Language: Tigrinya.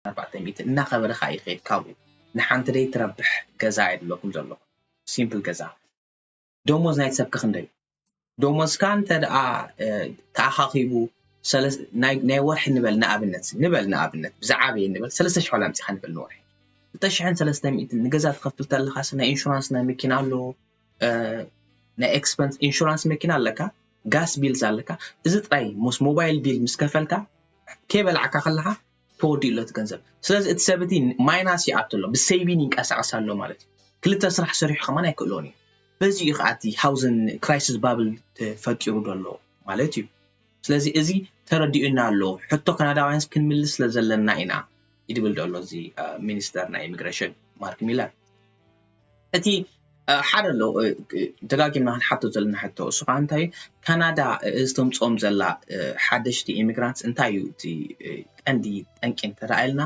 ኣርባዕተ ሚእቲ እናኸበረ ከዓ ይኸይድ። ካብኡ ንሓንቲ ደይ ትረብሕ ገዛ የድለኩም ዘለኹም፣ ሲምፕል ገዛ። ደሞዝ ናይ ሰብ ከክንደይ? ደሞዝካ እንተ ደኣ ተኣኻኺቡ ናይ ወርሒ ንበል ንኣብነት ንበል ንኣብነት ብዝዓበየ ንበል ሰለስተ ሽሕ ዋላ ኣምፂኻ ንበል ንወርሒ ክልተ ሽሕን ሰለስተ ሚእትን ንገዛ ትኸፍል ተለኻ ናይ ኢንሹራንስ ናይ መኪና ኣሎ፣ ናይ ኤክስፐንስ ኢንሹራንስ መኪና ኣለካ፣ ጋስ ቢልስ ኣለካ። እዚ ጥራይ ምስ ሞባይል ቢል ምስ ከፈልካ ከይበላዕካ ከለኻ ተወዲኡ ኣሎ እቲ ገንዘብ። ስለዚ እቲ ሰብ እቲ ማይናስ ይኣቱ ኣሎ፣ ብሰይቪን ይንቀሳቐስ ኣሎ ማለት እዩ። ክልተ ስራሕ ሰሪሑ ከማን ኣይክእሎን እዩ። በዚ እዩ ከዓ እቲ ሃውዝን ክራይሲስ ባብል ተፈጢሩ ዘሎ ማለት እዩ። ስለዚ እዚ ተረዲኡና ኣሎ። ሕቶ ካናዳውያንስ ክንምልስ ስለ ዘለና ኢና ይድብል ዘሎ እዚ ሚኒስተር ናይ ኢሚግሬሽን ማርክ ሚለር። እቲ ሓደ ኣሎ ደጋጊምና ክንሓቶ ዘለና ሕቶ እሱ ከዓ እንታይ እዩ? ካናዳ እዚ ተምፅኦም ዘላ ሓደሽቲ ኢሚግራንትስ እንታይ እዩ እቲ ቀንዲ ጠንቂ እንተረኣየልና